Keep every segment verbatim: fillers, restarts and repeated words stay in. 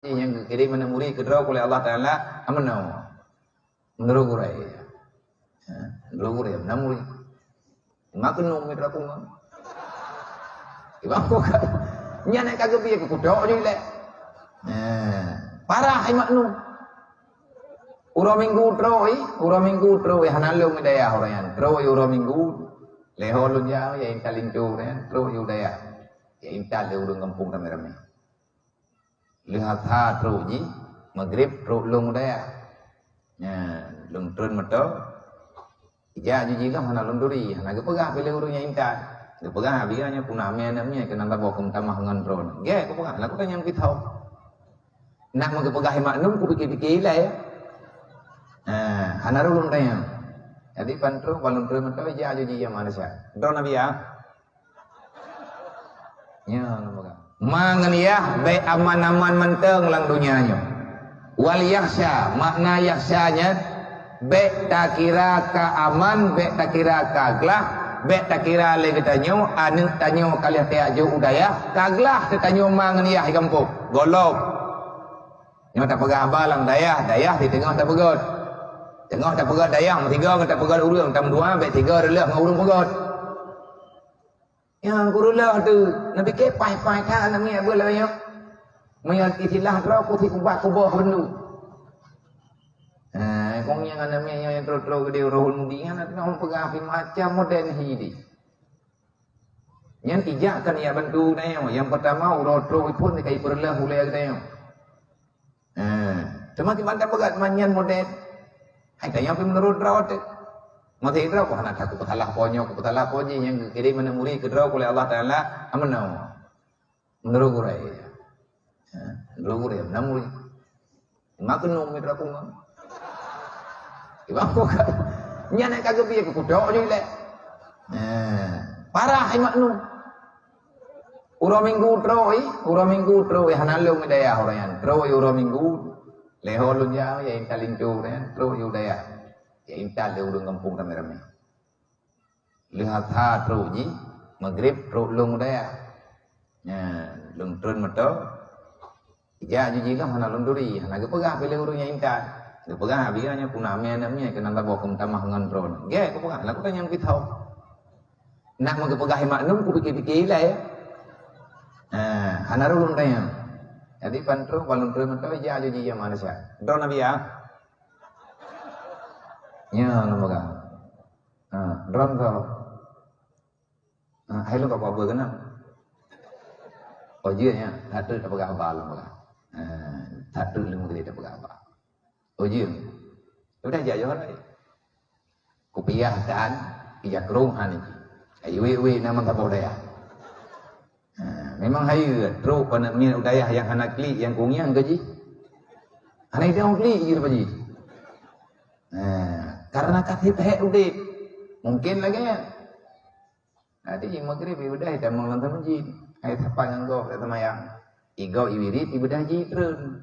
Nyang geukirém aneuk murit keudroe uleh Allah Taala, ameunong. Meunurot gurée. Ha, meunurot gurée, aneuk murit. Mak keunoe mitra pungan. Ibang bukan. Nyan ka geubie keu kutok jih lé. Ha, parah i maknum. Uroe Minggu troe, uroe Minggu troe, hana lôn i dayah uroe nyan. Troe uroe Minggu, lheuh lôn jak, ya intat linto uroe nyan, troe u dayah. Ya intat lé ureuëng gampông ramé-ramé. Lheuh asha trok jih, maghrib trok lôn u dayah. Nyan, lôn treun moto. Ijak ju jilong hana lôn turi, hana geupeugah pih lé ureuëng nyang intat. Geupeugah abih nyan puna mé aneuk miet keunan saboh keu meutamah ngon droeneuh. Gét geupeugah, lagu tanyoe pitho. Nak meugeupeugah i maknum kupike-pike ilée. Ha, hana rôh lôn tanyong. Jadi pan trok, ban lôn treun moto, ijak ju jijak manusia. Droeneuh biya. Nyan, ma ngon yah bék aman-aman mantong lam donya nyoe. Wal yakhsha, makna yakhsha nyan, bék takira ka aman, bék takira ka glah, bék takira lé geutanyoe aneuk tanyoe ka lheueh tajak jok u dayah, ka glah teuh tanyoe ma ngon yah i gampông. Gohlom. Nyoe tapeugah haba lam dayah, dayah di teungoh tapeugöt. Teungoh tapeugöt dayah, meusigoe ngon tapeugöt ureuëng, tamdua bék sigoe reuleueh ngon ureuëng peugöt. Nyang kureuloh tu, neupiké paih-paih that aneuk miet beuh lagée nyoe. Meunyoe istilah droe, kusi ubak kuboh beundu. Ha, kong nyang aneuk miet nyoe nyang troh-troh geude roh udi, hana teuka peugah pih macam model hi di. Nyan ijak kan ya bantu na nyoe. Nyang peurtama, uroe troh iphon ka ipeureuloh ulée geutanyoe. Ha, teuma kiban tapeugah manyan model. Hai tanyoe pih meunurot droe teuh. Maksud droe, "Wah, na takot peusalah po nyoe, takot peusalah po jih," nyang geukirém aneuk murit keudroe uleh Allah Taala, ameunong. Meunurot gurée. Ha, meunurot gurée, aneuk murit. Mak keunoe mitra pungan. Ibang bukan. Nyan ka geubie keu kutok jih lé. Ha, parah i maknum. Uroe Minggu troe, uroe Minggu troe, hana lôn i dayah uroe nyan. Troe uroe Minggu, lheuh lôn jak, ya intat linto uroe nyan, troe u dayah. Ya intat lé ureuëng gampông ramé-ramé. Lheuh asha trok jih, maghrib trok lôn u dayah. Nyan, lôn treun moto, ijak ju jilong hana lôn turi, hana geupeugah pih lé ureuëng nyang intat. Geupeugah abih nyan puna mé aneuk miet keunan saboh keu meutamah ngon droeneuh. Gét geupeugah, lagu tanyoe pitho. Nak meugeupeugah i maknum kupike-pike ilée. Ha, hana rôh lôn tanyong. Jadi pan trok, ban lôn treun moto, ijak ju jijak manusia. Droeneuh biya. Nyan lôn peugah. Ha, droeneuh soe? Ha, hai lôn ka peugah beuh keunan. Oh, jeuet nyan, that treuk tapeugah haba lôn peugah. Ha, that treuk lôn meukeureuj tapeugah haba. Oh, jeuet. Udah jak yoh laén. Kupiah dan ija krong han jih. Ai wék-wék na meusaboh dayah. Ha, memang hayeue trok aneuk miet u dayah nyang hana klik nyang kungieng keu jih. Hana idong klik jih leupah jih. Ha, karena ka sép hék udép. Mungkin lagée nyan. Jadi, maghrib ibadah tamong lam masjid. Hai sapat ngon gob lam seumayang. Igob iwirit ibadah jih treun.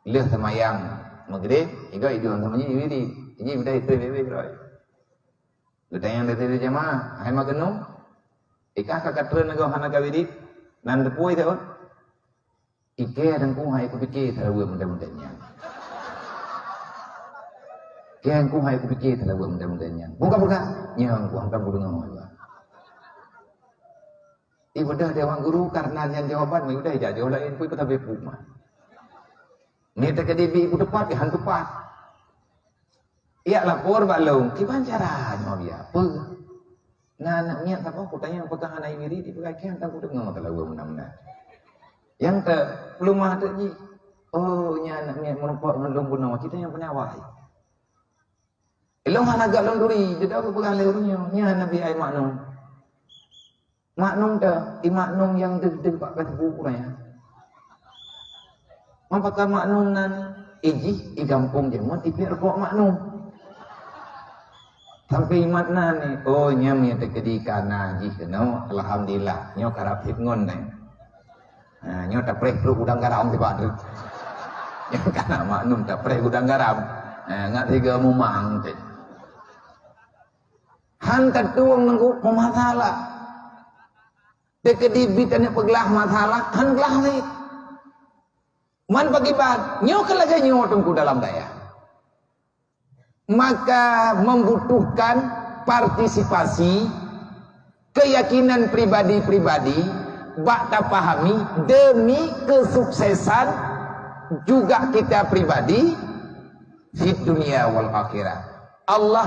Lheuh seumayang maghrib, igob iduek lam masjid iwirit. Jih ibadah treun bebe droe. Geutanyong lé jamaah, "Hai mak keunoe, ikah ka katreun gob hana kawirit? Nan teupue saon?" Ikée teungku hai kupike teulaweue muda-muda nyan. Ikée teungku hai kupike teulaweue muda-muda nyan. Buka-buka. Nyang ku hantam kudeungoe. Ibadah dewan guru karena nyan jawaban, ibadah jak jaweueb laén pui peutabé puma. Ni teukeudi bi ibu tepat, ya han tepat. Yak lapor bak lôn, kiban cara nyoe biya? Peue? Na aneuk miet saboh kutanyong peugah hana iwirit, ipeugah kian tan kudeungoe teulaweue meunan-meunan. Nyang te peulumah teuk jih, "Oh, nyan aneuk miet meurumpok ngon lôn bunoe, cit nyang peunyawai." Ilôn hana gak lôn turi, jeuet peugah lé ureuëng nyoe, nyan Nabi ai maknum. Maknum teuh, i maknum nyang deuh-deuh bak Facebook uroe nyan. Mapaka maknum nan, i jih, i gampông jih, ngon i piet rukok maknum. Sampai imat nan ni, oh, nyan nyang teukeudi kana jih keunoe, alhamdulillah, nyoe karab hit ngon nyan. Ha, nyoe tapreh pruet udang garam sibak tu. Nyoe kana maknum tapreh udang garam. Ha, ngat siga mumang tu. Han tatueng nunggu meumasalah. Teukeudi bi taneuk peuglah masalah, han glah lé. Man pakiban, nyoe keuh lagèe nyoe Teungku dalam dayah. Maka membutuhkan partisipasi, keyakinan pribadi-pribadi, bak tapahami demi kesuksesan juga kita pribadi fid dunya wal akhirah. Allah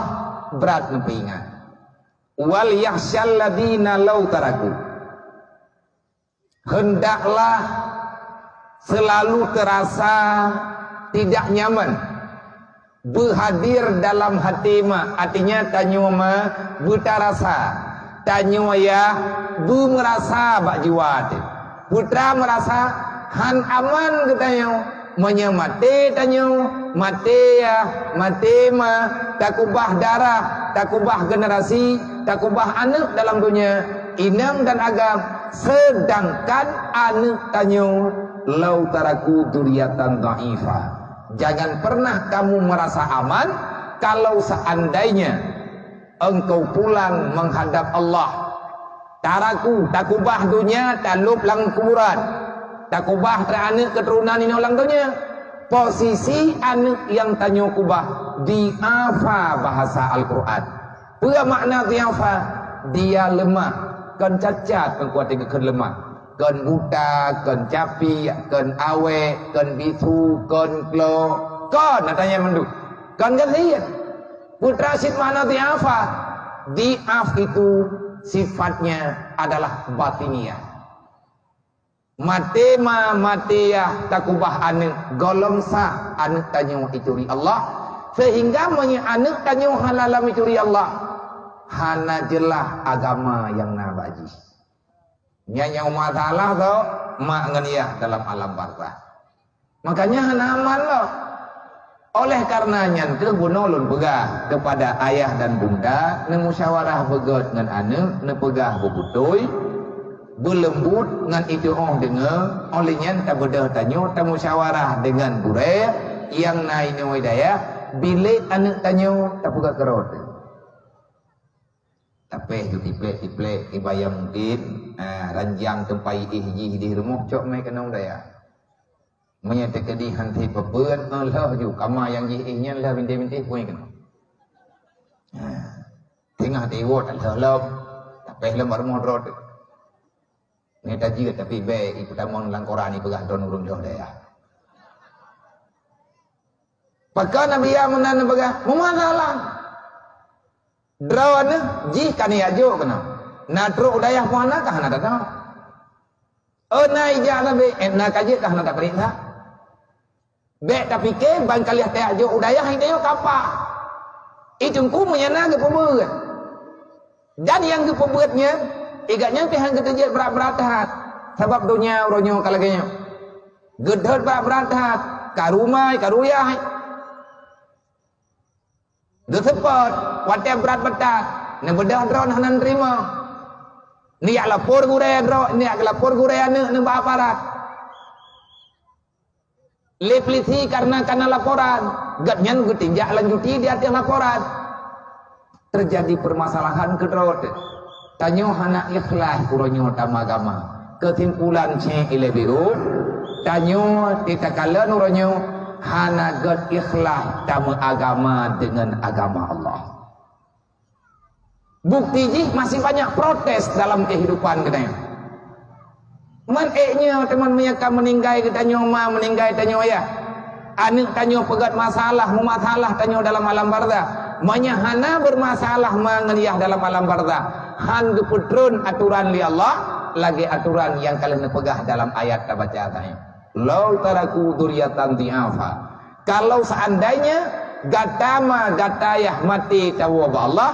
brat neupeuingat. Wal yakhsyal ladzina lau taraku. Hendaklah selalu terasa tidak nyaman, beuhadir dalam hati ma, artinya tanyoe ma beutarasa, tanyoe yah beumeurasa bak jiwa teuh. Peue teuma meurasa han aman geutanyoe. Meunyoe maté tanyoe, maté yah, maté ma, takubah darah, takubah generasi, takubah aneuk dalam donya, inong dan agam, sedangkan aneuk tanyoe lau taraku dzurriatan dhaifah. Jangan pernah kamu merasa aman kalau seandainya engkau pulang menghadap Allah. Taraku, takubah donya, talôb lam kuburan. Takubah teuh aneuk keuturonan inong lam donya. Posisi aneuk nyang tanyoe kubah dhi'afa bahasa Al-Quran. Peue makna dhi'afa? Dia lemah, kon cacat, kon kuat geukheun lemah. Kon buta, kon capiek, kon awèk, kon bisu, kon klo, kon, na tanyoe mandum. Kon gasien. Peue teuma cit makna dhi'afa? Dhi'af itu sifatnya adalah batiniah. Maté ma, maté yah takubah aneuk, gohlom sah aneuk tanyoe ituri Allah, sehingga meunyoe aneuk tanyoe hana lam ituri Allah, hana jeulaih agama nyang na bak jih. Nyan nyang masalah tho, mak ngon yah dalam alam barzakh. Makanya hana aman lom. Oleh karena nyan kheueh bunoe lôn peugah kepada ayah dan bunda, neumusyawarah beugöt ngon aneuk, neupeugah beubeutôi, beuleumbot ngon itu'oh deungoe, oleh nyan tabeudôh tanyoe tamusyawarah deungon gurèe nyang na inoe dayah, bilék aneuk tanyoe tapeugah keurot. Tapéh ju tiplek-tiplek iba nyang mungken, ah, ranjang teumpat éh jih di rumoh cok mé keunong dayah. Meunyoe teukeudi han sép peubeuet, eh, lheueh ju kama nyang jih éh nyan lheueh bintéh-bintéh pui keunong. Ah, teungoh teuiwot lheueh lom, tapéh lom bak rumoh droe teuh. Nyoe tajeuet tapi bèk ipeutamong lam koran ipeugah droe ureueng lheueh dayah. Pakon Nabi ya meunan neupeugah, meumasalah. Droeneuh jih ka neujak jok keunoe. Na trok u dayah puana ka hana tatong. Oh, na ijak sabe, eh, na ka jeuet ka hana tapeuriksa. Bèk tapike ban ka lheueh tajak jok u dayah, i dayah kapa. I teungku meunyan na geupeubeuet. Dan nyang geupeubeuet nyan, i gobnyan pih han geuteujeuet brat-brat that. Sabab donya uroe nyoe ka lagèe nyoe. Geudhôt brat-brat that, ka rumai, ka ruyah. Geuseupôt, watèe brat beutat, neubeudôh droeneuh hana neuteurimong. Neujak lapor gurèe droe, neujak lapor gurèe aneuk neuh bak aparat. Lé peulisi kareuna ka na laporan, gobnyan geutindak lanjuti di ateueh laporan. Teujadi peumasalahan keudroe teuh. Tanyoe hana ikhlas uroe nyoe tameuagama. Keusimpulan cék ilée biru, tanyoe di takalon uroe nyoe hana gét ikhlas tameuagama deungon agama Allah. Bukti jih masih banyak protes dalam kehidupan geutanyoe. Man ék nyoe teuma meunyoe ka meuninggai geutanyoe ma, meuninggai tanyoe yah. Aneuk tanyoe peugét masalah, meumasalah tanyoe dalam alam barzakh. Meunyoe hana beurmasalah ma ngon yah dalam alam barzakh, han geupeutreun atoran lé Allah lagée atoran nyang ka lheueh neupeugah dalam ayat tabaca tadi. "Lau taraku dzurriatan dhi'afa." Kalau seandainya gata ma gata yah maté tawoe bak Allah,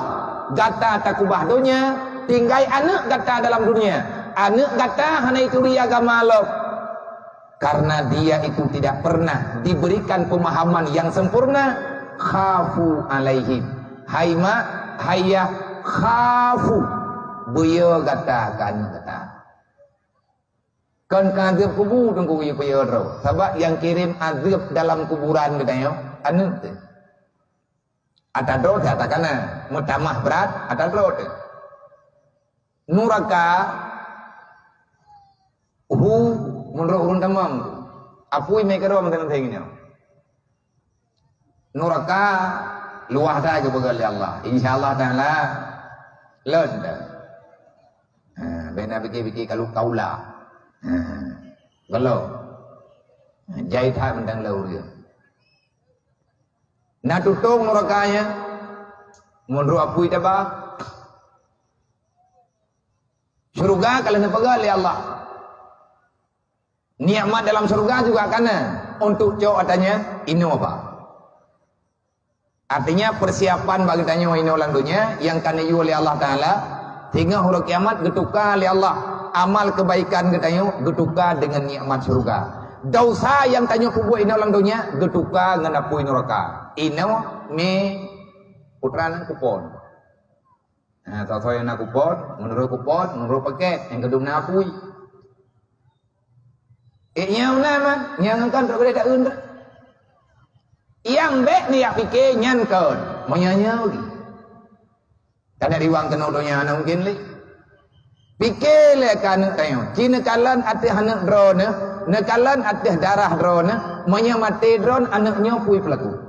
gata takubah donya, tinggai aneuk gata dalam dunia. Aneuk gata hana ituri agama lom. Karena dia itu tidak pernah diberikan pemahaman yang sempurna, khafu alaihim. Hai mak, hai yah, khafu. Beuyo gata keu aneuk gata. Kon keu azeueb kubu teungku geuyue peuyeuh droe. Sabab nyang kirém azeueb dalam kuburan geutanyoe aneuk teuh. Ata droe teuh ata kana, meutamah brat ata droe teuh. Nuraka hu meunurot ureueng tamong. Apui mé keudroe mantong-mantong nyoe. Nuraka luwah that geupeugah lé Allah. Insya Allah Taala lôn dah. Ha, bèk na pike-pike kalu kaula. Ha, gelo. Jai that mantong lôn dia. Na tutong nuraka nyan. Mundur apui taba. Syurga ka lheueh neupeugah lé Allah. Nikmat dalam syurga juga kana untuk cok katanya inoe ba. Artinya persiapan bagi tanyoe inoe lam dunia yang ka neuyue oleh Allah Taala, singoh uroe kiamat geutuka lé Allah amal kebaikan geutanyoe geutuka dengan nikmat syurga. Dosa yang tanyoe peubuet inoe lam dunia geutuka ngon apui nuraka. Inoe mé putra nan kupon. Ha, soe-soe nyang na kupon, meunurot kupon, meunurot paket, nyang keudum na apui. Eh, nyang na mah, nyang kan trok keudeh taeun dah. Nyang bèk ni yak pike nyan kon, meunyoe nyoe lagi. Kada riwang keunoe donya na mungkin lé. Pike lé ka aneuk tanyoe, ci neukalon ateueh aneuk droeneuh, neukalon ateueh darah droeneuh, meunyoe maté droeneuh aneuk nyoe pui peulaku.